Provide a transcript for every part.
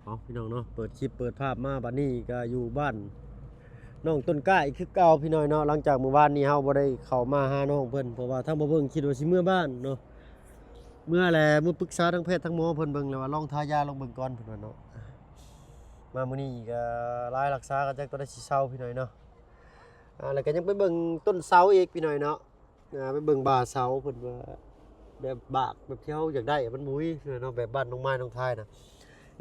ເອົາ ພີ່ນ້ອງເນາະ ເປີດຄລິບເປີດພາບມາ ບັດນີ້ກໍຢູ່ບ້ານນ້ອງຕົ້ນກ້າອີກຄືເກົ່າ ພີ່ນ້ອງເນາະ. ຫຼັງຈາກມື້ວານນີ້ເຮົາບໍ່ໄດ້ເຂົ້າມາຫານ້ອງເພິ່ນ ເພາະວ່າທາງບ່າວເຜິ້ງຄິດວ່າຊິເມືອບ້ານເນາະ ເມືອແຫຼະ ເມືອປຶກສາທາງແພດທາງໝໍເພິ່ນເບິ່ງ ແລ້ວວ່າລອງທາຢາລອງເບິ່ງກ່ອນ ເພິ່ນວ່າເນາະ. ມາມື້ນີ້ກໍລາຍລັກສາກໍຈັກຕົວໃດຊິເຊົາ ພີ່ນ້ອງເນາະ. ອ່າ ແລ້ວກໍຍັງໄປເບິ່ງຕົ້ນເສົາອີກ ພີ່ນ້ອງເນາະ. ອ່າ ໄປເບິ່ງບ່າເສົາ ເພິ່ນວ່າແບບບາກແບບທີ່ເຮົາຢາກໄດ້ມັນບໍ່ມີເນາະ ແບບບ້ານນ້ອງມາຍນ້ອງທາຍນະ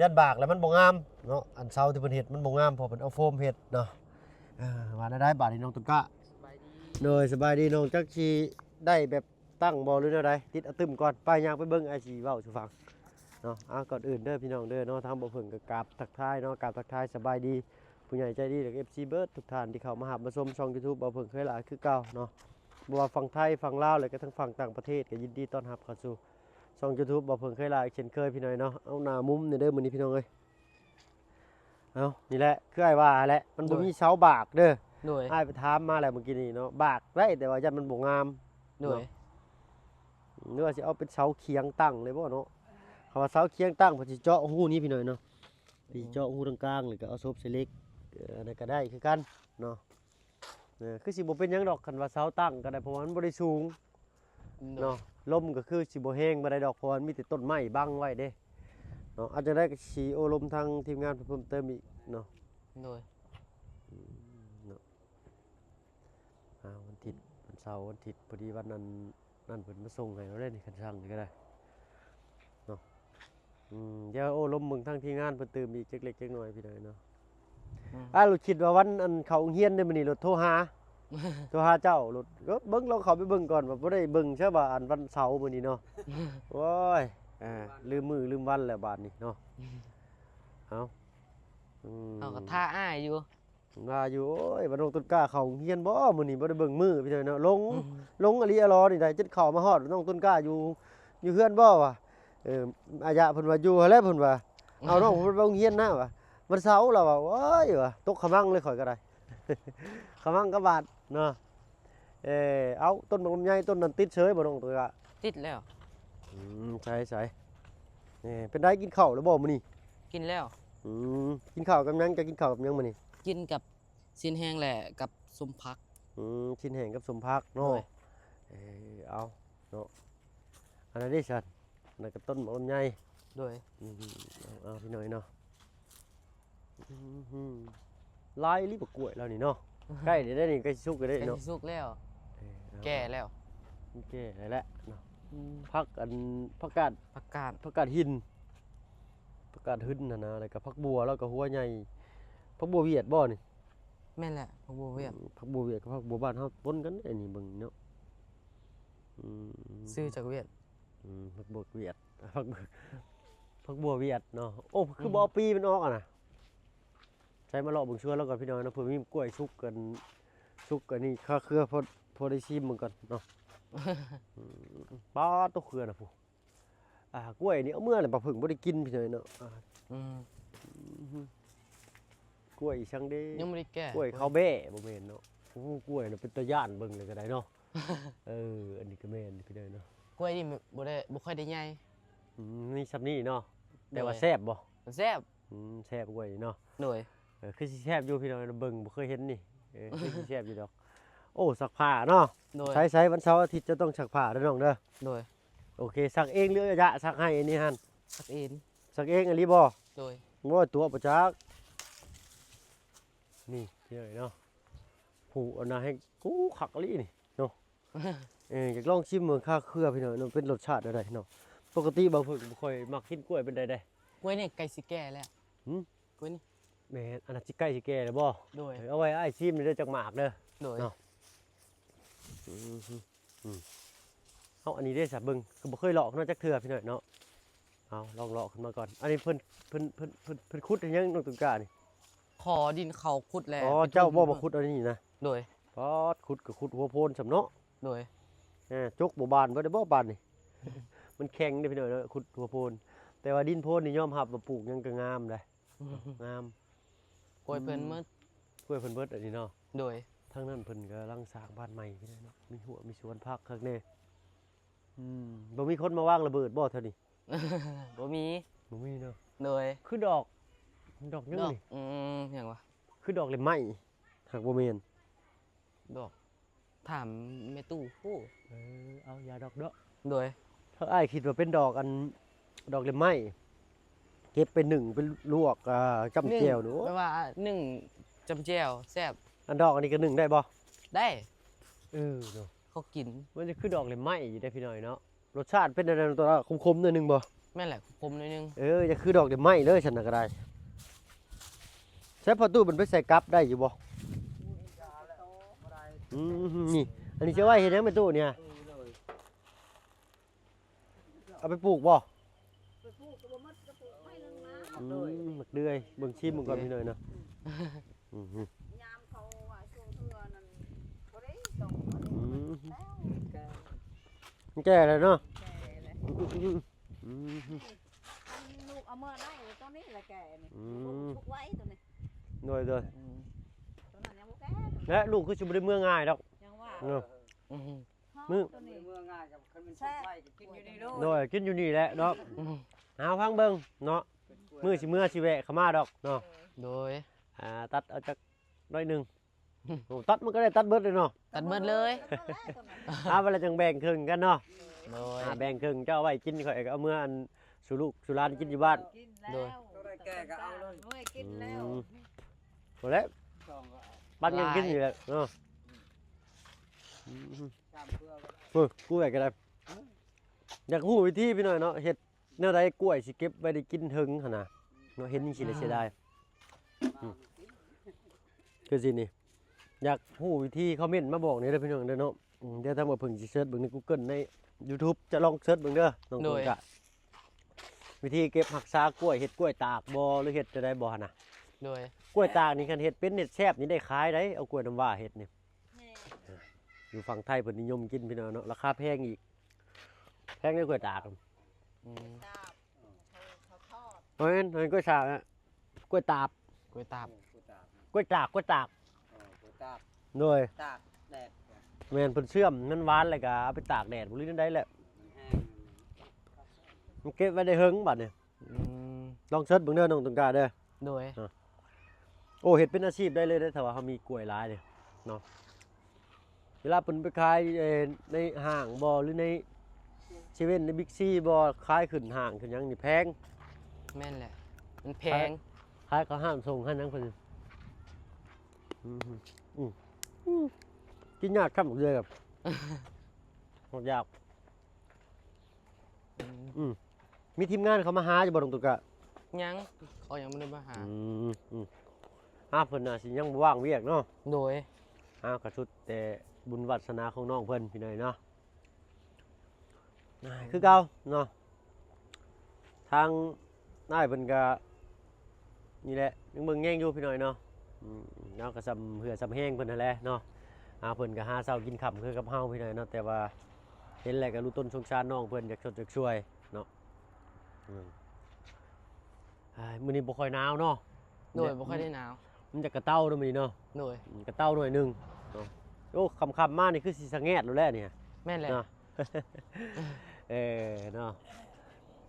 ຢ້ານບາກແລ້ວມັນບໍ່ງາມເນາະ. ອັນເສົາທີ່ເພິ່ນເຮັດມັນບໍ່ງາມ ເພາະເພິ່ນເອົາໂຟມເຮັດເນາະ. ເອີ ວ່າແນວໃດບາດນີ້ນ້ອງຕົ້ນກ້າ? ສະບາຍດີ. ໂດຍ ສະບາຍດີນ້ອງ. ຈັກຊິໄດ້ແບບຕັ້ງບໍ່ ຫຼືແນວໃດ? ຕິດອະຕຶ້ມກ່ອນ ໄປ ຍ່າງໄປເບິ່ງ ອ້າຍຊິເວົ້າສູ່ຟັງເນາະ. ອ່າ ກ່ອນອື່ນເດີພີ່ນ້ອງເດີເນາະ ທາງບ່າວເຜິ້ງກໍກາບທັກທາຍເນາະ ກາບທັກທາຍສະບາຍດີຜູ້ໃຫຍ່ໃຈດີ ແລະ ເອັຟຊີເບິດທຸກທ່ານທີ່ເຂົ້າມາຮັບມາຊົມຊ່ອງຢູທູບບ່າວເຜິ້ງເຄີຍຫຼາຍຄືເກົ່າເນາະ. ບໍ່ວ່າຝັ່ງໄທ ຝັ່ງລາວ ແລະກະທັງຝັ່ງຕ່າງປະເທດ ກໍຍິນດີຕ້ອນຮັບເຂົ້າສູ່ຊ່ອງຢູທູບບ່າວເຜິ້ງເຄີຍຫຼາຍເຊັ່ນເຄີຍ ພີ່ນ້ອງເນາະ. ເອົາ ໜ້າມຸມນີ້ເດີມື້ນີ້ ພີ່ນ້ອງເອີຍ. ເອົາ ນີ້ແຫຼະ ຄືອ້າຍວ່າແຫຼະ ມັນບໍ່ມີເສົາບາກເດີ. ໂດຍ ອ້າຍໄປຖາມມາແລ້ວມື້ກີ້ນີ້ເນາະ ບາກໄດ້ ແຕ່ວ່າຢ້ານມັນບໍ່ງາມ. ໂດຍ ເນາະ ຫຼືວ່າຊິເອົາເປັນເສົາຄຽງຕັ້ງເລີຍບໍ່ເນາະ? ຄັນວ່າເສົາຄຽງຕັ້ງ ເພິ່ນຊິເຈາະຮູນີ້ ພີ່ນ້ອງເນາະ ຊິເຈາະຮູທາງກາງ ແລ້ວກໍເອົາສົບໃສ່ເຫຼັກ ເອີ ອັນນັ້ນກໍໄດ້ຄືກັນເນາະ. ເອີ ຄືຊິບໍ່ເປັນຫຍັງດອກ ຄັນວ່າເສົາຕັ້ງກໍໄດ້ ເພາະວ່າມັນບໍ່ໄດ້ສູງ ໂດຍ ເນາະ. ລົມກໍຄືຊິບໍ່ແຮງປານໃດດອກ ເພາະວ່າມັນມີແຕ່ຕົ້ນໄມ້ບັງໄວ້ເດ້ເນາະ. ອາ ຈັ່ງໃດກໍຊິໂອ້ລົມທາງທີມງານເພີ່ມເຕີມອີກເນາະ. ໂດຍ ອືມ ເນາະ. ອ່າ ວັນທິດ ວັນເສົາ ວັນທິດ ພໍດີວັນນັ້ນ ນັ້ນເພິ່ນມາສົ່ງໃຫ້ເຮົາເດ້ນີ້ ຄັນສັ່ງນີ້ກໍໄດ້ເນາະ. ອືມ ດຽວໂອ້ລົມເບິ່ງທາງທີມງານເພິ່ນຕື່ມອີກຈັກເລັກຈັກນ້ອຍ ພີ່ນ້ອງເນາະ. ອືມ ອ້າຍ ຄິດວ່າວັນອັນເຂົ້າໂຮງຮຽນເດ້ມື້ນີ້ ລົດໂທຫາ ໂທຫາເຈົ້າ ລົດ ເບິ່ງ ລອງເຂົ້າໄປເບິ່ງກ່ອນ ວ່າບໍ່ໄດ້ເບິ່ງຊະວ່າອັນວັນເສົາມື້ນີ້ເນາະ. ໂອ້ຍ ອ່າ ລືມມື້ລືມວັນແລ້ວບາດນີ້ເນາະ. ເອົາ ອືມ ເຮົາກໍຖ້າອ້າຍຢູ່ ວ່າຢູ່ ໂອ້ຍ ວ່ານ້ອງຕົ້ນກ້າເຂົ້າໂຮງຮຽນບໍ່ມື້ນີ້ ບໍ່ໄດ້ເບິ່ງມື້ ພີ່ນ້ອງເນາະ. ຫຼົງ ຫຼົງອີ່ຫຼີອີ່ຫຼໍນີ້ໄດ໋ ຈົນເຂົ້າມາຮອດນ້ອງຕົ້ນກ້າຢູ່ ຢູ່ເຮືອນບໍ່ວ່າ. ເອີ ອາຍະເພິ່ນວ່າຢູ່ຫັ້ນແຫຼະ ເພິ່ນວ່າ ເອົານ້ອງເພິ່ນໄປໂຮງຮຽນນະວ່າ ວັນເສົາລາວວ່າ. ໂອ້ຍ ວ່າຕົກຂະມັງເລີຍຂ້ອຍກໍໄດ້ ຂະມັງກັບບາດເນາະ. ເອີ ເອົາ ຕົ້ນໝາກລຳໄຍຕົ້ນນັ້ນຕິດເສີຍບໍ່ນ້ອງໂຕກະ? ຕິດແລ້ວ. ອືມ ໃສໆ ເອີ ເປັນໃດ ກິນເຂົ້າແລ້ວບໍ່ມື້ນີ້? ກິນແລ້ວ. ອືມ ກິນເຂົ້າກັບຫຍັງ? ຈະກິນເຂົ້າກັບຫຍັງມື້ນີ້? ກິນກັບຊີ້ນແຫ້ງ ແລະ ກັບສົ້ມຜັກ. ອືມ ຊີ້ນແຫ້ງກັບສົ້ມຜັກເນາະ. ໂດຍ ເອີ ເອົາເນາະ. ອັນນັ້ນເດ້ຊັ້ນ ອັນນັ້ນກໍຕົ້ນໝາກລຳໄຍ. ໂດຍ ອືມ ເອົາ ເອົາ ພີ່ນ້ອງເນາະ. ອືມ ຫຼາຍອີ່ຫຼີບັກກ້ວຍລາວນີ້ເນາະ. ໃກ້ແລ້ວເດ້ນີ້ ໃກ້ຊິສຸກແລ້ວເດ້ເນາະ. ໃກ້ຊິສຸກແລ້ວ. ເອີ ເອົາ ແກ່ແລ້ວ ມັນແກ່ແລ້ວແຫຼະເນາະ. ອືມ ຜັກອັນ ຜັກກາດ ຜັກກາດ ຜັກກາດຫີນ ຜັກກາດຫີນຫັ້ນນະ ແລ້ວກໍຜັກບົວ ແລ້ວກໍຫົວໃຫຍ່. ຜັກບົວຫວຽດບໍ່ນີ້? ແມ່ນແຫຼະ ຜັກບົວຫວຽດ. ອືມ ຜັກບົວຫວຽດກັບຜັກບົວບ້ານເຮົາປົນກັນເດ້ນີ້ ເບິ່ງເນາະ. ອືມ ຊື້ຈາກຫວຽດ. ອືມ ຜັກບົວຫວຽດ ຜັກ ຜັກບົວຫວຽດເນາະ. ໂອ້ ຄືບໍ່ເອົາປີມັນອອກຫັ້ນນະ. ໃສ່ມາເລາະເບິ່ງສວນລາວກ່ອນ ພີ່ນ້ອງເນາະ ເພື່ອມີກ້ວຍສຸກກັນ ສຸກອັນນີ້ຄາເຄືອ ພໍ ພໍໄດ້ຊີມເບິ່ງກ່ອນເນາະ. ອືມ ປາດໂຕເຄືອນະ ຜູ້ ອ່າ ກ້ວຍນີ້ເອົາເມືອແລ້ວ ປາເຜິ້ງບໍ່ໄດ້ກິນ ພີ່ນ້ອງເນາະ. ອ່າ ອືມ ກ້ວຍອີ່ຫຍັງເດ້? ຍັງບໍ່ໄດ້ແກ່. ກ້ວຍເຂົາແບ້ບໍ່ແມ່ນເນາະ. ໂອ້ ກ້ວຍນະເປັນຕາຢ້ານ ເບິ່ງແລ້ວກໍໄດ້ເນາະ. ເອີ ອັນນີ້ກໍແມ່ນ ພີ່ນ້ອງເນາະ. ກ້ວຍນີ້ບໍ່ໄດ້ ບໍ່ຄ່ອຍໄດ້ໃຫຍ່. ອືມ ມີຊ່ຳນີ້ເນາະ. ແຕ່ວ່າ ໂດຍ ແຊບບໍ່? ແຊບ. ອືມ ແຊບກ້ວຍນີ້ເນາະ. ໂດຍ ເອີ ຄືຊິແຊບຢູ່ ພີ່ນ້ອງ ເບິ່ງບໍ່ເຄີຍເຫັນນີ້. ເອີ ຄືຊິແຊບຢູ່ດອກ. ໂອ້ ຊັກຜ້າເນາະ. ໂດຍ ໃສໆ ວັນເສົາອາທິດຈະຕ້ອງຊັກຜ້າເດີນ້ອງເດີ. ໂດຍ ໂອເຄ ຊັກເອງ ຫຼື ອາຍະຊັກໃຫ້ອັນນີ້ຫັ້ນ? ຊັກເອງ. ຊັກເອງອີ່ຫຼີບໍ່? ໂດຍ ໂອ້ຍ ຕົວະບໍ່ຈັກ. ນີ້ ພີ່ນ້ອງເນາະ ຜູ້ອັນນັ້ນໃຫ້ ໂອ້ ຄັກອີ່ຫຼີນີ້ເນາະ. ເອີ ຢາກລອງຊີມເບິ່ງຄາເຄືອ ພີ່ນ້ອງເນາະ ເປັນລົດຊາດແນວໃດເນາະ. ປົກກະຕິບ່າວເຜິ້ງບໍ່ຄ່ອຍມັກກິນກ້ວຍປານໃດເດ້. ກ້ວຍນີ້ໃກ້ຊິແກ່ແລ້ວ. ຫື? ກ້ວຍນີ້ ແມ່ນ ອັນນັ້ນຊິໃກ້ຊິແກ່ແລ້ວບໍ່? ໂດຍ ເອີ ເອົາໄວ້ອ້າຍຊີມເດີ ຈັກໝາກເດີ. ໂດຍ ເນາະ. ອືມ ອືມ ເອົາ ອັນນີ້ເດ້ຊະ ເບິ່ງ ຄືບໍ່ເຄີຍເລາະຂຶ້ນມາຈັກເທື່ອ ພີ່ນ້ອງເນາະ. ເອົາ ລອງເລາະຂຶ້ນມາກ່ອນ. ອັນນີ້ເພິ່ນ ເພິ່ນ ເພິ່ນ ເພິ່ນ ເພິ່ນຂຸດເຮັດຫຍັງນ້ອງຕຸນການີ້? ຂໍດິນເຂົາຂຸດແລ້ວ. ອໍ ເຈົ້າບໍ່ມາຂຸດອັນນີ້ນະ? ໂດຍ ປາດ ຂຸດກໍຂຸດຫົວໂພນຊ່ຳເນາະ. ໂດຍ ເອີ ຈົກບໍ່ບານເບິດໄດ້ບໍ່ບາດນີ້? ມັນແຂງເດ້ພີ່ນ້ອງເນາະ ຂຸດຫົວໂພນ. ແຕ່ວ່າດິນໂພນນີ້ຍອມຮັບວ່າປູກຫຍັງກໍງາມເດ້. ງາມ. ກ້ວຍເພິ່ນເໝິດ. ອືມ ກ້ວຍເພິ່ນເບິດອັນນີ້ເນາະ. ໂດຍ ທາງນັ້ນເພິ່ນກຳລັງສ້າງບ້ານໃໝ່ພີ່ນ້ອງເນາະ. ມີຮົ້ວມີສວນຜັກຄັກແນ່. ອືມ ບໍ່ມີຄົນມາວາງລະເບີດບໍ່ແຖວນີ້? ບໍ່ມີ. ບໍ່ມີເນາະ. ໂດຍ ຄືດອກ ດອກຫຍັງນີ້? ອືມ ຫຍັງວະ? ຄືດອກເລັບໄມ້ ຫາກບໍ່ແມ່ນ ດອກ ຖາມແມ່ຕູ້. ເອີ ເອົາ ຢ່າດອກເນາະ. ໂດຍ ຖ້າອ້າຍຄິດວ່າເປັນດອກອັນ ດອກເລັບໄມ້ ເກັບໄປໜຶ້ງ ໄປລວກ ອ່າ ຈ້ຳແຈ່ວນີ້. ໂອ້ ແບບວ່າໜຶ້ງຈ້ຳແຈ່ວແຊບ. ອັນດອກອັນນີ້ກໍໜຶ້ງໄດ້ບໍ່? ໄດ້. ເອີເນາະ ເຂົາກິນ. ມັນຈະຄືດອກເລັບໄມ້ຢູ່ເດ້ພີ່ນ້ອງເນາະ. ລົດຊາດເປັນແນວໃດ ຕົວະ ຂົມໆໜ້ອຍໜຶ່ງບໍ່? ແມ່ນແຫຼະ ຂົມໆໜ້ອຍໜຶ່ງ. ເອີ ຈະຄືດອກດຽວໄມ້ເລີຍ ຊັ້ນນະກໍໄດ້. ໃຊ້ພໍ່ຕູ້ມັນໄປໃສ່ກັບໄດ້ຢູ່ບໍ່? ອືມ ນີ້ ອັນນີ້ຈະໄວ້ເຮັດຫຍັງແມ່ຕູ້ນີ້? ເອົາໄປປູກບໍ່? ໄປປູກກໍບໍ່ໝົດ ກໍປູກໄມ້ໜຶ່ງນະ. ອືມ ໝາກເດືອຍ ເບິ່ງ ຊີມເບິ່ງກ່ອນ ພີ່ນ້ອງເນາະ. ອືມ ຍາມເຂົາວ່າຊ່ວງເທື່ອນັ້ນບໍ່ໄດ້ສົ່ງ. ອືມ ແກ່ແລ້ວເນາະ. ແກ່ແລ້ວ. ອືມ ອັນລູກເອົາເມືອໄດ້ຕົວນີ້ລະແກ່ນີ້. ອືມ ສຸກໄວຕົວນີ້. ໂດຍໆ. ອືມ ຕົວນັ້ນຍັງບໍ່ແກ່ ແລະລູກຄືຊິບໍ່ໄດ້ເມືອງ່າຍດອກ. ຍັງວ່າ ເອີ ອືມ ມື້ ເມືອງ່າຍ ຄັນມັນສຸກໄວກໍກິນຢູ່ນີ້ໂລດ. ໂດຍ ກິນຢູ່ນີ້ແຫຼະເນາະ. ອືມ ເອົາ ຟັງເບິ່ງເນາະ ມື້ຊິເມືອຊິແວະເຂົ້າມາດອກເນາະ. ໂດຍ ອ່າ ຕັດເອົາຈັກໜ້ອຍໜຶ່ງ. ໂອ້ ຕັດມັນກໍໄດ້ຕັດເບິດເລີຍເນາະ. ຕັດເບິດເລີຍ. ເອົາ ເວລາຈັ່ງແບ່ງເຄິ່ງກັນເນາະ. ໂດຍ ອ່າ ແບ່ງເຄິ່ງ ເຈົ້າເອົາໄວ້ກິນ ຂ້ອຍກໍເອົາເມືອອັນສູ່ລູກສູ່ຫຼານກິນຢູ່ບ້ານ. ໂດຍ ໂຕໃດແກ່ກໍເອົາເລີຍ. ໂອ້ຍ ກິນແລ້ວ. ອືມ ບໍ່ແລ້ວ ປັນກັນກິນຢູ່ແຫຼະເນາະ. ອືມ ເອີ ກູແບກກໍໄດ້. ຢາກຮູ້ວິທີພີ່ນ້ອງເນາະ ເຮັດແນວໃດກ້ວຍຊິເກັບໄວ້ໄດ້ກິນເຖິງຫັ້ນນະເນາະ. ເຫັນຈັ່ງຊີ້ແລ້ວເສຍດາຍ. ອືມ ຄືຊິນີ້ ຢາກຮູ້ວິທີ ຄອມເມັນມາບອກແດ່ເດີພີ່ນ້ອງເດີເນາະ. ອືມ ດຽວທາງບໍ່ເພິ່ງຊິເສີດເບິ່ງໃນກູເກີນ ໃນຢູທູບ ຈະລອງເສີດເບິ່ງເດີນ້ອງ. ໂດຍ ກະ ວິທີເກັບຮັກສາກ້ວຍ ເຮັດກ້ວຍຕາກບໍ່ ຫຼືເຮັດຈັ່ງໃດບໍ່ຫັ້ນນະ? ໂດຍ ກ້ວຍຕາກນີ້ ຄັນເຮັດເປັນເຮັດແຊບນີ້ ໄດ້ຂາຍໄດ໋. ເອົາກ້ວຍນ້ຳວ້າເຮັດນີ້ ແມ່ນ ຢູ່ຝັ່ງໄທເພິ່ນນິຍົມກິນພີ່ນ້ອງເນາະ. ລາຄາແພງອີກ ແພງເດ້ກ້ວຍຕາກ. ອືມ ຕາກ ເອີ ເຂົາທອດ. ບໍ່ແມ່ນ ບໍ່ແມ່ນກ້ວຍຕາກນະ ກ້ວຍຕາບ. ກ້ວຍຕາບ ເອີ ກ້ວຍຕາກ ກ້ວຍຕາກ ເອີ ກ້ວຍຕາກ. ໂດຍ ຕາກແດດ. ແມ່ນ ເພິ່ນເຊື່ອມມັນຫວານ ແລ້ວກໍເອົາໄປຕາກແດດບໍ່ ຫຼືແນວໃດແຫຼະ ມັນແຫ້ງ ມັນເກັບໄວ້ໄດ້ເຖິງບາດນີ້. ອືມ ລອງເສີດເບິ່ງເດີນ້ອງຕົ້ນກ້າເດີ. ໂດຍ ໂອ້ ເຮັດເປັນອາຊີບໄດ້ເລີຍເດ້ ຖ້າວ່າເຮົາມີກ້ວຍຫຼາຍເດ້ເນາະ. ເວລາເພິ່ນໄປຂາຍ ເອີ ໃນຫ້າງບໍ່ ຫຼືໃນເຊເວັ່ນ ໃນບິກຊີບໍ່ ຂາຍຂຶ້ນຫ້າງຂຶ້ນຫຍັງນີ້ແພງ. ແມ່ນແຫຼະ ມັນແພງ ຂາຍ ຂາຍເຂົ້າຮ້ານສົ່ງຮ້ານຫຍັງເພິ່ນ. ອືມ ອືມ ກິນຍາກຄ້ຳເລີຍ ອືມ ຢາກ ອືມ ອືມ ມີທີມງານເຂົາມາຫາຢູ່ບໍ່ ນ້ອງຕຸກກະ? ຍັງ ເຂົາຍັງບໍ່ໄດ້ມາຫາ. ອືມ ອືມ ອ່າ ເພິ່ນໜ້າຊິຍັງບໍ່ວ່າງວຽກເນາະ. ໂດຍ ອ່າ ກໍສຸດແຕ່ບຸນວາດສະໜາຂອງນ້ອງເພິ່ນ ພີ່ນ້ອງເນາະ. ອ່າ ຄືເກົ່າເນາະ ທາງອ້າຍເພິ່ນກະ ນີ້ແຫຼະ ຍັງເບິ່ງແຍງຢູ່ພີ່ນ້ອງເນາະ. ອືມ ເຮົາກໍສ່ຳເຫື່ອສ່ຳແຮງເພິ່ນຫັ້ນແຫຼະເນາະ. ອ່າ ເພິ່ນກໍຫາເຊົ້າກິນຄ່ຳຄືກັບເຮົາພີ່ນ້ອງເນາະ ແຕ່ວ່າເຫັນແລ້ວກໍຮູ້ຕົນສົງສານນ້ອງເພິ່ນ ຢາກຊົດຢາກຊ່ວຍເນາະ. ອືມ ອ່າ ມື້ນີ້ບໍ່ຄ່ອຍໜາວເນາະ. ໂດຍ ບໍ່ຄ່ອຍໄດ້ໜາວ ມັນຈະກະເຕົາເນາະມື້ນີ້ເນາະ. ໂດຍ ອືມ ກະເຕົາໜ້ອຍໜຶ່ງເນາະ. ໂອ້ ຄ່ຳໆມານີ້ຄືຊິສະແງດໂລດແຫຼະນີ້. ແມ່ນແຫຼະ ເນາະ ເອີ ເນາະ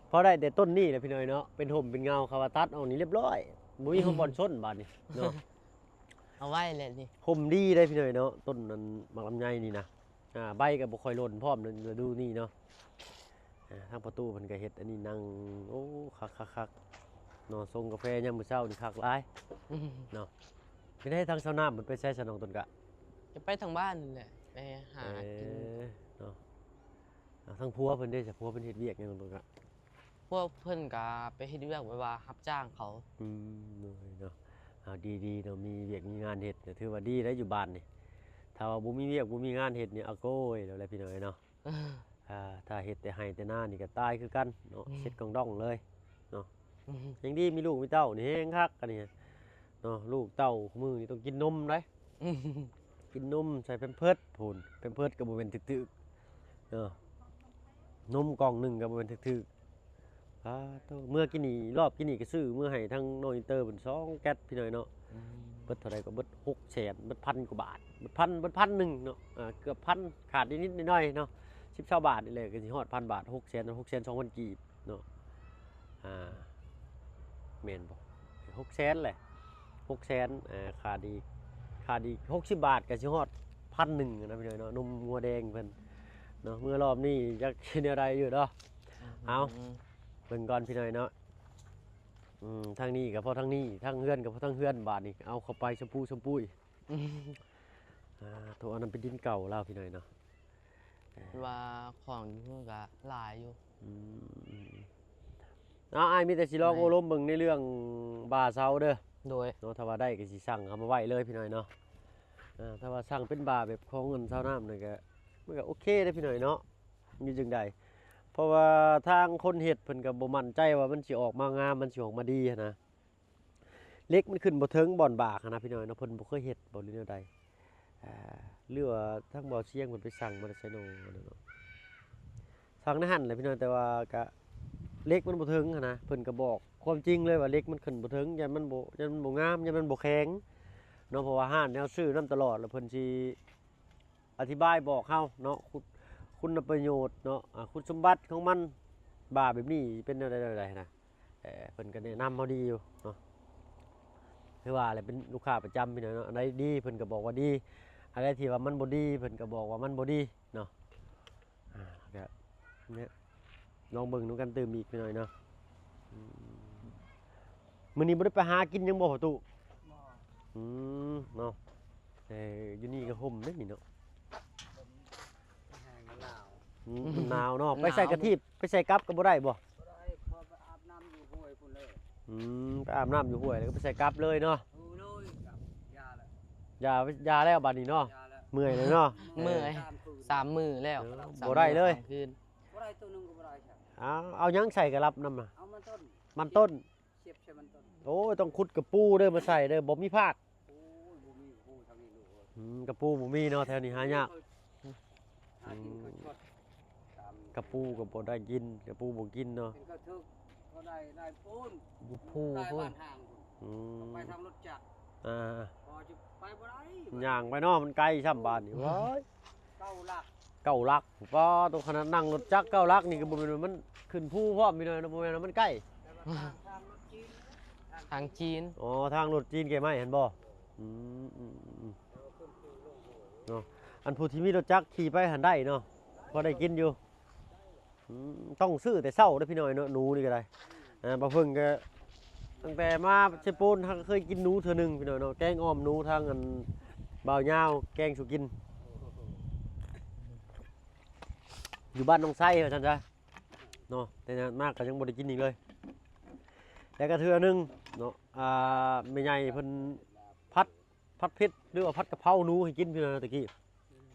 ພໍໄດ້ແຕ່ຕົ້ນນີ້ແຫຼະພີ່ນ້ອງເນາະ ເປັນຮົ່ມເປັນເງົາ. ເຂົາວ່າຕັດອອກນີ້ລຽບຮ້ອຍ ບໍ່ມີຫົວບ່ອນຊົນບາດນີ້ເນາະ. ເອົາໄວ້ແຫຼະນີ້ ຮົ່ມດີເດ້ພີ່ນ້ອງເນາະ ຕົ້ນນັ້ນໝາກລຳໄຍນີ້ນະ. ອ່າ ໃບກໍບໍ່ຄ່ອຍຫຼົ່ນພ້ອມໃນລະດູນີ້ເນາະ. ອ່າ ທາງປະຕູເພິ່ນກໍເຮັດອັນນີ້ນັ່ງ ໂອ້ ຄັກໆໆເນາະ. ຊົງກາແຟຍາມມື້ເຊົ້ານີ້ຄັກຫຼາຍເນາະ. ເປັນໃດທາງຊາວນາເພິ່ນໄປໃສຊະ ນ້ອງຕົ້ນກະ? ຈະໄປທາງບ້ານນີ້ແຫຼະ ໄປຫາກິນ. ເອີ ເນາະ ອ່າ ທາງຜົວເພິ່ນເດ້ຊະ? ຜົວເພິ່ນເຮັດວຽກຫຍັງ ນ້ອງຕົ້ນກະ? ພວກເພິ່ນກະໄປເຮັດວຽກແບບວ່າຮັບຈ້າງເຂົາ. ອືມ ໂດຍເນາະ. ເອົາ ດີໆເນາະ ມີວຽກມີງານເຮັດ ກໍຖືວ່າດີແລ້ວຢູ່ບ້ານນີ້. ຖ້າວ່າບໍ່ມີວຽກບໍ່ມີງານເຮັດນີ້ ອາໂກຍແລ້ວແຫຼະພີ່ນ້ອງເອີຍເນາະ. ອ່າ ຖ້າເຮັດແຕ່ໄຮ່ແຕ່ນານີ້ກໍຕາຍຄືກັນເນາະ. ອືມ ເຊັດກອງດອງເລີຍເນາະ. ອືມ ຍັງດີມີລູກມີເຕົ້ານີ້ແຮງຄັກອັນນີ້ເນາະ. ລູກເຕົ້າມື້ນີ້ຕ້ອງກິນນົມໄດ໋. ອືມ ກິນນົມໃສ່ແພມເພີດພຸ້ນ ແພມເພີດກໍບໍ່ແມ່ນຖືກໆເນາະ. ນົມກ່ອງໜຶ່ງກໍບໍ່ແມ່ນຖືກໆ. ປາໂທ້ ເມື່ອກີ້ນີ້ ລອບກີ້ນີ້ກໍຊື້ເມືອໃຫ້ທາງນ້ອງອິນເຕີເພິ່ນສອງແກັດພີ່ນ້ອງເນາະ. ອືມ ເບິດເທົ່າໃດກໍເບິດຫົກແສນ ເບິດພັນກວ່າບາດ ເບິດພັນ ເບິດພັນໜຶ່ງເນາະ. ອ່າ ເກືອບພັນ ຂາດນິດໆໜ້ອຍໆເນາະ. ສິບ ຊາວບາດນີ້ແຫຼະ ກໍຊິຮອດພັນບາດ ຫົກແສນ ຫົກແສນສອງພັນກີບເນາະ. ອ່າ ແມ່ນບໍ່? ຫົກແສນແຫຼະ ຫົກແສນ ເອີ ຂາດອີກ ຂາດອີກຫົກສິບບາດກໍຊິຮອດພັນໜຶ່ງນະພີ່ນ້ອງເນາະ ນົມງົວແດງເພິ່ນເນາະ. ເມື່ອລອບນີ້ຈັກຊິແນວໃດຢູ່ເນາະ. ເອົາ ເບິ່ງກ່ອນພີ່ນ້ອງເນາະ. ອືມ ທາງນີ້ກໍພໍທາງນີ້ ທາງເຮືອນກໍພໍທາງເຮືອນ ບາດນີ້ເອົາເຂົ້າໄປຊຳປູຊຳປຸຍ. ອ່າ ໂທ ອັນນັ້ນເປັນດິນເກົ່າລາວພີ່ນ້ອງເນາະ. ເອີ ວ່າຂອງຢູ່ພຸ້ນກະຫຼາຍຢູ່. ອືມ ເອົາ ອ້າຍມີແຕ່ຊິລອງໂອ້ລົມເບິ່ງໃນເລື່ອງບາເຊົາເດີ. ໂດຍ ເນາະ ຖ້າວ່າໄດ້ກໍຊິສັ່ງເຂົ້າມາໄວ້ເລີຍພີ່ນ້ອງເນາະ. ເອີ ຖ້າວ່າສັ່ງເປັນບາແບບຂອງເງິນຊາວນາມນີ້ກໍ ມັນກໍໂອເຄເດ້ພີ່ນ້ອງເນາະ. ຢູ່ຈັ່ງໃດ ເພາະວ່າທາງຄົນເຮັດເພິ່ນກໍບໍ່ໝັ້ນໃຈວ່າມັນຊິອອກມາງາມ ມັນຊິອອກມາດີຫັ້ນນະ. ເຫຼັກມັນຂຶ້ນບໍ່ເຖິງບ່ອນບາກຫັ້ນນະພີ່ນ້ອງເນາະ ເພິ່ນບໍ່ເຄີຍເຮັດບໍ່ ຫຼືແນວໃດ ອ່າ ຫຼືວ່າທາງບ່າວຊຽງເພິ່ນໄປສັ່ງມາແຕ່ໃສນໍເນາະ. ສັ່ງໃນຫັ້ນແຫຼະພີ່ນ້ອງ ແຕ່ວ່າກະເຫຼັກມັນບໍ່ເຖິງຫັ້ນນະ ເພິ່ນກໍບອກຄວາມຈິງເລີຍວ່າເຫຼັກມັນຂຶ້ນບໍ່ເຖິງ ຢ້ານມັນບໍ່ ຢ້ານມັນບໍ່ງາມ ຢ້ານມັນບໍ່ແຂງເນາະ. ເພາະວ່າຮ້ານແນວຊື້ນຳຕະຫຼອດ ແລ້ວເພິ່ນຊິ ອະທິບາຍບອກເຮົາເນາະ ຄຸນ ຄຸນນະປະໂຫຍດເນາະ ອາ ຄຸນສົມບັດຂອງມັນ ບາແບບນີ້ເປັນແນວໃດແນວໃດນະ. ເອີ ເພິ່ນກໍແນະນຳເຮົາດີຢູ່ເນາະ ຄືວ່າແຫຼະ ເປັນລູກຄ້າປະຈຳພີ່ນ້ອງເນາະ. ອັນໃດດີເພິ່ນກໍບອກວ່າດີ ອັນໃດທີ່ວ່າມັນບໍ່ດີເພິ່ນກໍບອກວ່າມັນບໍ່ດີເນາະ. ອ່າ ກໍ ນີ້ ລອງເບິ່ງນຳກັນຕື່ມອີກໜ້ອຍເນາະ. ອືມ ມື້ນີ້ບໍ່ໄດ້ໄປຫາກິນຫຍັງບໍ່ພໍ່ຕູ້? ບໍ່ ອືມ ເນາະ. ເອີ ຢູ່ນີ້ກໍຮົ່ມເດ້ນີ້ເນາະ. ແຫ້ງ ມັນໜາວ ອືມ ມັນໜາວເນາະ. ໜາວ ໄປໃສ່ກະທິບ ໄປໃສ່ກັບກໍບໍ່ໄດ້ບໍ່? ບໍ່ໄດ້ ເພາະໄປອາບນ້ຳຢູ່ຫ້ວຍພຸ້ນເລີຍ. ອືມ ໄປອາບນ້ຳຢູ່ຫ້ວຍ ແລ້ວກໍໄປໃສ່ກັບເລີຍເນາະ. ເອີ ເລີຍ ຢາແລ້ວ ຢາ ຢາແລ້ວບາດນີ້ເນາະ. ຢາແລ້ວ ເມື່ອຍແລ້ວເນາະ. ເມື່ອຍ ເອີ ສາມມື້ແລ້ວ ເອີ ສາມມື້ ບໍ່ໄດ້ເລີຍ ສາມຄືນ ບໍ່ໄດ້ ໂຕໜຶ່ງກໍບໍ່ໄດ້. ເອົາ ເອົາຫຍັງໃສ່ກະລັບນຳນະ? ເອົາມັນຕົ້ນ ມັນຕົ້ນ ສຽບໃສ່ມັນຕົ້ນ. ໂອ້ຍ ຕ້ອງຂຸດກະປູເດີ ມາໃສ່ເດີ ບໍ່ມີພາດ. ໂອ້ຍ ບໍ່ມີກະປູທາງນີ້ລູກເອີຍ. ອືມ ກະປູບໍ່ມີເນາະ ແຖວນີ້ຫາຍາກ. ຫາກິນກໍຊອດ ອືມ ຕາມ ກະປູກໍບໍ່ໄດ້ກິນ ກະປູບໍ່ກິນເນາະ. ເປັນກະເຖິກກໍໄດ້ ໄດ້ພຸ້ນ ຢູ່ພູພຸ້ນ ໃຕ້ບ້ານຫ້າງພຸ້ນ. ອືມ ໄປທາງລົດຈັກ ອ່າ ພໍຈະໄປບໍ່ໄດ້ ຍ່າງໄປເນາະ ມັນໄກຊ້ຳບາດນີ້. ໂອ້ຍ ເກົ້າຫຼັກ ເກົ້າຫຼັກ ປ້າໂຕ ຂະໜາດນັ່ງລົດຈັກເກົ້າຫຼັກນີ້ກໍບໍ່ແມ່ນວ່າມັນຂຶ້ນພູພ້ອມພີ່ນ້ອງເນາະ ບໍ່ແມ່ນວ່າມັນໃກ້. ແຕ່ວ່າທາງ ທາງລົດຈີນ ທາງຈີນ ອໍ ທາງລົດຈີນແກ້ໄມ້ຫັ້ນບໍ່? ອືມ ອືມ ອືມ ແຕ່ວ່າຂຶ້ນພູລົງພູ ເນາະ. ອັນຜູ້ທີ່ມີລົດຈັກຂີ່ໄປຫັ້ນໄດ້ເນາະ ພໍໄດ້ກິນຢູ່. ອືມ ຕ້ອງຊື້ແຕ່ເຊົ້າເດີພີ່ນ້ອງເນາະ ໜູນີ້ກໍໄດ້. ອ່າ ບ່າວເພິ່ງກໍຕັ້ງແຕ່ມາເຊໂປນ ຫາກໍເຄີຍກິນໜູເທື່ອໜຶ່ງພີ່ນ້ອງເນາະ ແກງອ່ອມໜູທາງອັນບ່າວຍາວແກງສູ່ກິນ ຢູ່ບ້ານໜອງໄຊວ່າຊັ້ນຊະເນາະ. ແຕ່ນັ້ນມາກໍຍັງບໍ່ໄດ້ກິນອີກເລີຍ. ແລ້ວກໍເທື່ອໜຶ່ງເນາະ ອ່າ ແມ່ໃຫຍ່ເພິ່ນຜັດ ຜັດເຜັດ ຫຼືວ່າຜັດກະເພົາໜູໃຫ້ກິນພີ່ນ້ອງແຕ່ກີ້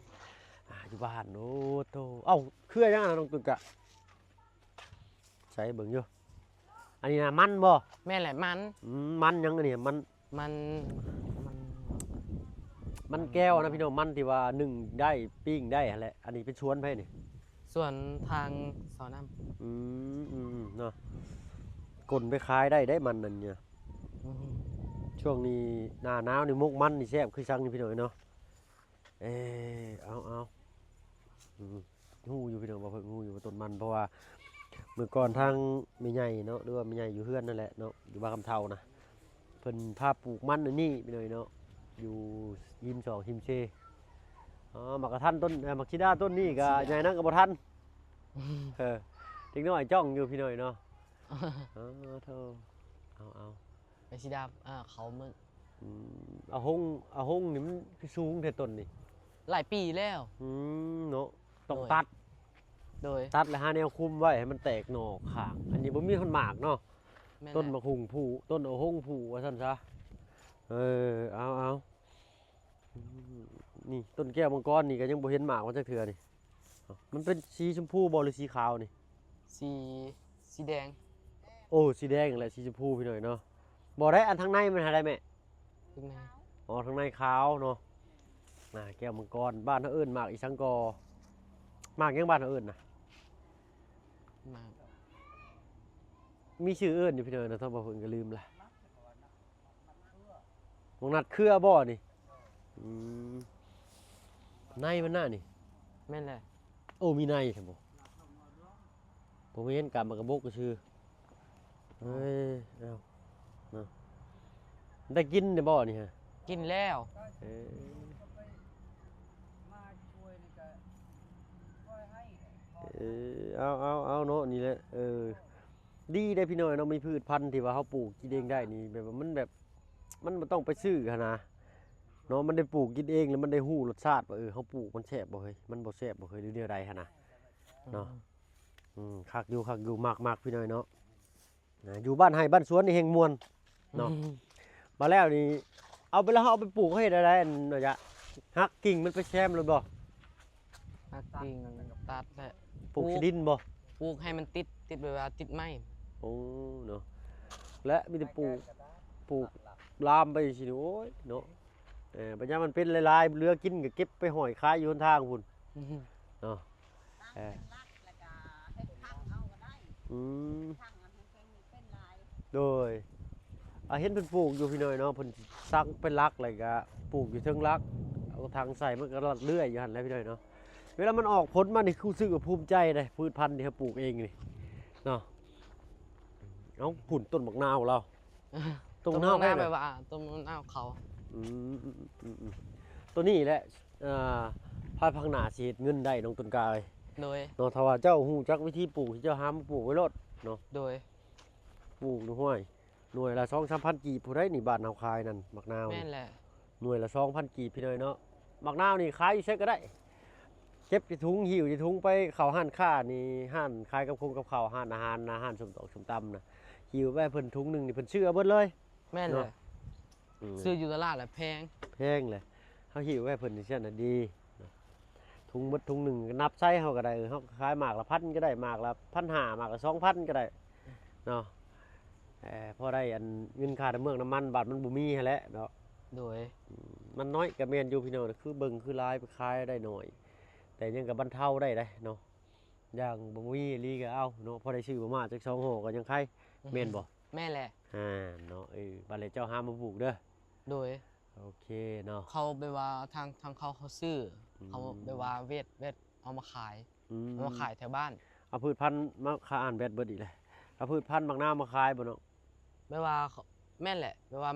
ອ່າ ຢູ່ບ້ານ. ໂອ້ໂຕ ເອົ້າ ເຄືອຫຍັງນະນ້ອງຕຸນກະ ໃສ່ເບິ່ງຢູ່. ອັນນີ້ນະມັນບໍ່? ແມ່ນແຫຼະ ມັນ. ອືມ ມັນຫຍັງອັນນີ້? ມັນ ມັນ ມັນ ມັນແກ້ວນະພີ່ນ້ອງ ມັນທີ່ວ່າໜຶ້ງໄດ້ ປີ້ງໄດ້ຫັ້ນແຫຼະ. ອັນນີ້ເປັນສວນໃຜນີ້? ສວນທາງສາວນ້ຳ. ອືມ ອືມ ເນາະ ກົນໄປຂາຍໄດ້ເດ້ມັນນັ້ນນະ. ອືມ ຊ່ວງນີ້ໜ້າໜາວນີ້ໝົກມັນນີ້ແຊບຄືສັງນີ້ພີ່ນ້ອງເນາະ. ເອີ ເອົາ ເອົາ ອືມ ຮູ້ຢູ່ພີ່ນ້ອງ ບ່າວເພິ່ງຮູ້ຢູ່ວ່າຕົ້ນມັນ ເພາະວ່າເມື່ອກ່ອນທາງແມ່ໃຫຍ່ເນາະ ຫຼືວ່າແມ່ໃຫຍ່ຢູ່ເຮືອນນັ້ນແຫຼະເນາະ ຢູ່ບ້ານຄຳເທົານະ ເພິ່ນພາປູກມັນອັນນີ້ພີ່ນ້ອງເນາະ ຢູ່ຮິມສອງຮິມເຊ. ອໍ ໝາກກະທັນຕົ້ນ ເອີ ໝາກຊີດາຕົ້ນນີ້ກໍໃຫຍ່ນຳກໍບໍ່ທັນ. ເອີ ເດັກນ້ອຍຈ້ອງຢູ່ພີ່ນ້ອງເນາະ. ອໍ ໂທ້ ເອົາ ເອົາ ໄປສີດາ ອ່າ ເຂົາເບິ່ງ. ອືມ ອາຫົງ ອາຫົງນີ້ມັນຄືສູງແທ້ຕົ້ນນີ້? ຫຼາຍປີແລ້ວ. ອືມ ເນາະ ຕ້ອງ ໂດຍ ຕັດ ໂດຍ ຕັດແລ້ວຫາແນວຄຸມໄວ້ໃຫ້ມັນແຕກໜໍ່ຂ້າງ. ອັນນີ້ບໍ່ມີຮອດໝາກເນາະ. ແມ່ນແຫຼະ ຕົ້ນໝາກຫຸ່ງຜູ ຕົ້ນອາຫົງຜູວ່າຊັ້ນຊະ. ເອີ ເອົາ ເອົາ. ອືມ ນີ້ຕົ້ນແກ້ວມັງກອນນີ້ກໍຍັງບໍ່ເຫັນໝາກມັນຈັກເທື່ອນີ້. ມັນເປັນສີຊົມພູບໍ່ ຫຼືສີຂາວນີ້? ສີ ສີແດງ. ໂອ້ ສີແດງແຫຼະ ສີຊົມພູພີ່ນ້ອງເນາະ. ບໍ່ໄດ້ ອັນທາງໃນມັນຫາໄດ້ແມ່? ທາງໃນ ອໍ ທາງໃນຂາວເນາະ. ອ່າ ແກ້ວມັງກອນ ບ້ານເຮົາເອີ້ນໝາກອີ່ສັງກໍ? ໝາກຫຍັງບ້ານເຮົາເອີ້ນນະ? ໝາກ ມີຊື່ເອີ້ນຢູ່ພີ່ນ້ອງເນາະ ຖ້າບໍ່ເພິ່ນກໍລືມລະ. ໝາກນັດເຄືອບໍ່ນີ້? ອືມ ໃນມັນນະນີ້? ແມ່ນແຫຼະ. ໂອ້ ມີໃນຊັ້ນບໍ່? ບໍ່ແມ່ນກາບໝາກກະບົກຊື່. ເອີ ເອົາ ເນາະ. ໄດ້ກິນແລ້ວບໍ່ນີ້ຮະ? ກິນແລ້ວ. ເອີ ເອີ ເອົາ ເອົາ ເອົາເນາະ ນີ້ແຫຼະ ເອີ ດີເດ້ພີ່ນ້ອງເນາະ ມີພືດພັນທີ່ວ່າເຮົາປູກກິນເອງໄດ້ນີ້ ແບບວ່າມັນແບບ ມັນບໍ່ຕ້ອງໄປຊື້ຫັ້ນນະເນາະ ມັນໄດ້ປູກກິນເອງ ແລ້ວມັນໄດ້ຮູ້ລົດຊາດວ່າ ເອີ ເຮົາປູກມັນແຊບບໍ່ເຮີ້ຍ ມັນບໍ່ແຊບບໍ່ເຮີ້ຍ ຫຼືແນວໃດຫັ້ນນະເນາະ. ອືມ ອືມ ຄັກຢູ່ ຄັກຢູ່ ມັກ ມັກ ພີ່ນ້ອງເນາະ. ນະ ຢູ່ບ້ານໄຮ່ບ້ານສວນນີ້ແຮ່ງມ່ວນເນາະ. ອືມ ບາດແລ້ວນີ້ ເອົາໄປແລ້ວເຮົາເອົາໄປປູກ ເຮົາເຮັດແນວໃດ ອັນ ອັນ ຢະ ຫັກກິ່ງມັນໄປແຊມໂລດບໍ່? ຫັກກິ່ງຕັດແຫຼະ ປູກ ປູກໃສ່ດິນບໍ່? ປູກໃຫ້ມັນຕິດ ຕິດແບບວ່າຕິດໄມ້. ໂອ້ ເນາະ ແລະມີແຕ່ປູກ ປູກລາມໄປຊີ້ ໂອ້ຍ ເນາະ. ເອີ ບັດຍາມມັນເປັນຫຼາຍໆ ເຫຼືອກິນກໍເກັບໄປຫ້ອຍຂາຍຢູ່ຫົນທາງພຸ້ນ ອືຮຶ ເນາະ. ເອີ ອືມ ໂດຍ ອາ ເຫັນເພິ່ນປູກຢູ່ພີ່ນ້ອງເນາະ ເພິ່ນສັກເປັນຫຼັກ ແລ້ວກໍປູກຢູ່ເທິງຫຼັກ ເອົາຖັງໃສ່ ມັນກໍເລື່ອຍຢູ່ຫັ້ນແຫຼະພີ່ນ້ອງເນາະ. ເວລາມັນອອກຜົນມານີ້ ຮູ້ສຶກວ່າພູມໃຈເດ້ ພືດພັນທີ່ເຮົາປູກເອງນີ້ເນາະ. ເອົ້າ ພຸ້ນຕົ້ນໝາກນາວລາວ. ຕົ້ນໝາກນາວ ແບບວ່າຕົ້ນໝາກນາວເຂົາ. ອືມ ໂຕນີ້ແຫຼະ ອ່າ ພາຍພາກໜ້າຊິເຮັດເງິນໄດ້ ນ້ອງຕົ້ນກາເອີຍ. ໂດຍ ເນາະ ຖ້າວ່າເຈົ້າຮູ້ຈັກວິທີປູກ ເຈົ້າຫາມາປູກໄວ້ໂລດເນາະ. ໂດຍ ປູກ ໂອ້ຍ ໜ່ວຍລະສອງສາມພັນກີບ ຜູ້ໃດນີ້ ບ້ານເຮົາຂາຍນັ້ນ ໝາກນາວ. ແມ່ນແຫຼະ ໜ່ວຍລະສອງພັນກີບ ພີ່ນ້ອງເນາະ. ໝາກນາວນີ້ຂາຍຢູ່ໃສກໍໄດ້ ເກັບໃສ່ຖົງ ຫິ້ວໃສ່ຖົງໄປເຂົ້າຮ້ານຄ້ານີ້ ຮ້ານຂາຍກັບຄົງກັບເຂົ້າ ຮ້ານອາຫານນະ ຮ້ານສົ້ມຕອກສົ້ມຕຳນະ ຫິ້ວໄປເພິ່ນຖົງໜຶ່ງນີ້ ເພິ່ນຊື້ເອົາເບິດເລີຍ. ແມ່ນແຫຼະ ເນາະ ອືມ ຊື້ຢູ່ຕະຫຼາດລະແພງ ແພງແຫຼະ. ເຮົາຫິ້ວໄວ້ເພິ່ນຈັ່ງຊັ້ນນະດີເນາະ. ຖົງເບິດຖົງໜຶ່ງ ນັບໃຊ້ເຮົາກໍໄດ້ ເຮົາກໍຂາຍໝາກລະພັນກໍໄດ້ ໝາກລະພັນຫ້າ ໝາກລະສອງພັນກໍໄດ້ເນາະ. ເອີ ພໍໄດ້ອັນເງິນຄ່ານ້ຳເມືອກນ້ຳມັນ ບາດມັນບໍ່ມີຫັ້ນແຫຼະເນາະ. ໂດຍ ອືມ ມັນນ້ອຍກໍແມ່ນຢູ່ພີ່ນ້ອງ ຄືເບິ່ງຄືຫຼາຍ ໄປຂາຍໄດ້ໜ້ອຍ ແຕ່ຍັງກໍບັນເທົາໄດ້ເດ້ເນາະ. ຢ່າງບໍ່ມີອີ່ຫຼີກໍເອົາເນາະ ພໍໄດ້ຊື້ມາມ່າຈັກສອງຫໍ່ກໍຍັງໄຄ ອືຮຶ ແມ່ນບໍ່? ແມ່ນແຫຼະ ອ່າ ເນາະ. ເອີ ບັດແລ້ວເຈົ້າຫາມາປູກເດີ. ໂດຍ ໂອເຄເນາະ. ເຂົາແບບວ່າທາງ ທາງເຂົາ ເຂົາຊື້ ອືມ ເຂົາແບບວ່າເວັດ ເວັດເອົາມາຂາຍ ອືມ ເອົາມາຂາຍແຖວບ້ານ. ເອົາພືດພັນມາຂາຍ ອັນ ແບດເບິດອີກແຫຼະ. ເອົາພືດພັນໝາກນາວມາຂາຍບໍ່ນ້ອງ? ແບບວ່າ ແມ່ນແຫຼະ ແບບວ່າ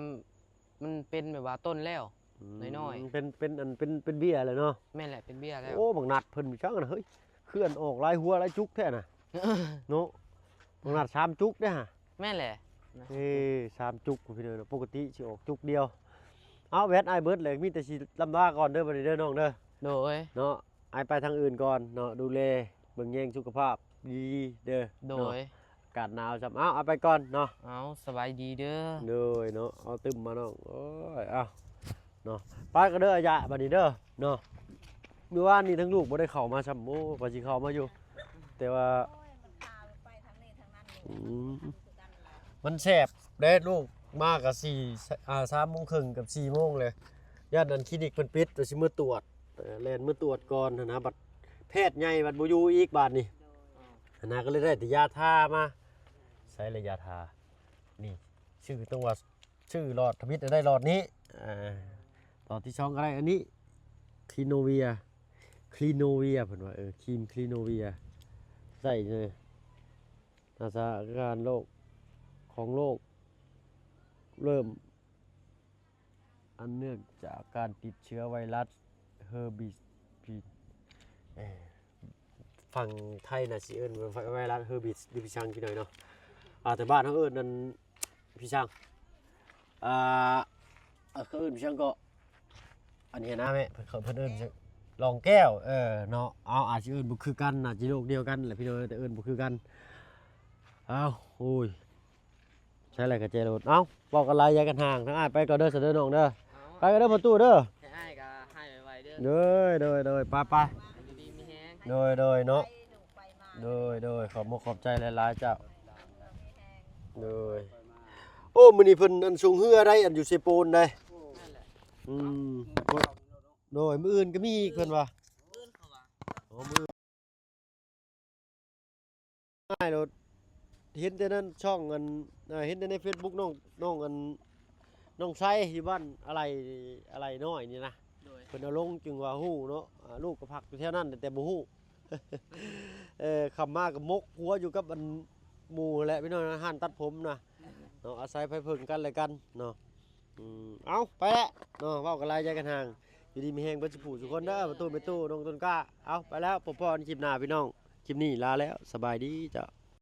ມັນເປັນແບບວ່າຕົ້ນແລ້ວ ອືມ ນ້ອຍໆ ເປັນ ເປັນອັນ ເປັນ ເປັນເບ້ຍແລ້ວເນາະ. ແມ່ນແຫຼະ ເປັນເບ້ຍແລ້ວ. ໂອ້ ບັກນັດເພິ່ນມີຈັງນະເຮີ້ຍ ເຂື່ອນອອກຫຼາຍຫົວຫຼາຍຈຸກແທ້ນະ ເນາະ. ບັກນັດສາມຈຸກເດ້ຫະ. ແມ່ນແຫຼະ ເອີ ສາມຈຸກພີ່ນ້ອງເນາະ ປົກກະຕິຊິອອກຈຸກດຽວ. ເອົາ ແບດອ້າຍເບິດແລ້ວ ມີແຕ່ຊິລຳລາກ່ອນເດີ ບັດນີ້ເດີນ້ອງເດີ. ໂດຍ ເນາະ ອ້າຍໄປທາງອື່ນກ່ອນເນາະ ດູແລເບິ່ງແຍງສຸຂະພາບດີໆເດີ. ໂດຍ ເນາະ ອາກາດໜາວຊ້ຳ. ເອົາ ອ້າຍໄປກ່ອນເນາະ. ເອົາ ສະບາຍດີເດີ. ໂດຍເນາະ ເອົາຕື່ມມານ້ອງ. ໂອ້ຍ ເອົາເນາະ ໄປກັນເດີອາຍະ ບັດນີ້ເດີເນາະ. ມື້ວານນີ້ທັງລູກບໍ່ໄດ້ເຂົ້າມາຊ້ຳ ໂອ້ ວ່າຊິເຂົ້າມາຢູ່ ແຕ່ວ່າ ໂອ້ຍ ມັນພາໄປທາງນີ້ທາງນັ້ນ ອືມ ມັນແສບເດ້ ລູກມາກໍສີ່ ອ່າ ສາມໂມງເຄິ່ງກັບສີ່ໂມງເລີຍ ຢ້ານອັນຄລີນິກເພິ່ນປິດ ວ່າຊິເມືອຕວດ ເອີ ແລ່ນເມືອຕວດກ່ອນຫັ້ນນະ ບັດແພດໃຫຍ່ບັດບໍ່ຢູ່ອີກບາດນີ້ ໂດຍ ຫັ້ນນະ ກໍເລີຍໄດ້ແຕ່ຢາທາມາ. ໃຊ້ລະຢາທາ ນີ້ ຊື່ຕ້ອງວ່າ ຊື່ຫຼອດທຳອິດໄດ້ຫຼອດນີ້ ອ່າ ຫຼອດທີສອງກໍໄດ້ອັນນີ້ ຄລີໂນເວຍ ຄລີໂນເວຍ ເພິ່ນວ່າ ເອີ ຄຣີມຄລີໂນເວຍ ໃຊ້ເລີຍ. ອາຊາອາການໂລກ ຂອງໂລກ ເລີ່ມ ອັນເນື່ອງຈາກການຕິດເຊື້ອໄວຣັສເຮີບີດພີ ເອີ ຝັ່ງໄທນະຊິເອີ້ນໄວ ໄວຣັສເຮີບີດ ຫຼື ຜີຊ້າງກິນໜ້ອຍເນາະ ອ່າ ແຕ່ບ້ານເຮົາເອີ້ນອັນຜີຊ້າງ ອ່າ ເຂົາເອີ້ນຜີຊ້າງເກາະ ອັນນີ້ນະແມ່ ເພິ່ນ ເຂົາ ເພິ່ນເອີ້ນລອງແກ້ວ ເອີ ເນາະ. ເອົາ ອາດຊິເອີ້ນບໍ່ຄືກັນ ອາດຊິໂລກດຽວກັນແຫຼະພີ່ນ້ອງ ແຕ່ເອີ້ນບໍ່ຄືກັນ. ເອົາ ໂອ້ຍ ໃຊ້ແລ້ວກໍແຈລົດ. ເອົ້າ ເວົ້າກັນຫຼາຍ ຢ່າກັນຫ່າງ. ທາງອ້າຍໄປກ່ອນເດີ ສະເດີນ້ອງເດີ. ເອົ້າ ໄປກັນເດີພໍ່ຕູ້ເດີ. ໃຫ້ອ້າຍກໍໃຫ້ໄວໆເດີ. ໂດຍ ໂດຍ ໂດຍ ໄປໆ ຢູ່ດີມີແຮງ. ໂດຍ ໂດຍ ເນາະ. ໂດຍ ໂດຍ ຂອບມຸກຂອບໃຈຫຼາຍໆເຈົ້າ. ໂດຍ ໂອ້ ມື້ນີ້ເພິ່ນອັນຊົງເຮືອໄດ໋ ອັນຢູ່ເຊໂປນໄດ໋. ອືມ ໂດຍ ມື້ອື່ນກໍມີອີກເພິ່ນວ່າ. ໂອ້ ມື້ ງ່າຍໂລດ ເຫັນແຕ່ນັ້ນຊ່ອງອັນ ເອີ ເຫັນແຕ່ໃນເຟສບຸກນ້ອງ ນ້ອງອັນ ນ້ອງໄຊຢູ່ບ້ານອາໄຫຼ ອາໄຫຼນ້ອຍນີ້ນະ. ໂດຍ ເພິ່ນເອົາລົງຈຶ່ງວ່າຮູ້ເນາະ. ອ່າ ລູກກໍພັກຢູ່ແຖວນັ້ນ ແຕ່ບໍ່ຮູ້ ເອີ ຄ່ຳມາກໍໝົກຫົວຢູ່ກັບອັນໝູ່ຫັ້ນແຫຼະພີ່ນ້ອງ ຮ້ານຕັດຜົມນະເນາະ. ອາໄສໄພເພິ່ງກັນແລະກັນເນາະ. ອືມ ເອົາ ໄປແລ້ວເນາະ ເວົ້າກັນຫຼາຍໃຈກັນຫ່າງ ຢູ່ດີມີແຮງເບິດສູ່ຜູ້ສູ່ຄົນເດີ ປະຕູແມ່ຕູ້ ນ້ອງຕົ້ນກ້າ ເອົາ ໄປແລ້ວ ພົບພໍ້ກັນຄລິບໜ້າພີ່ນ້ອງ ຄລິບນີ້ລາແລ້ວ ສະບາຍດີເຈົ້າ.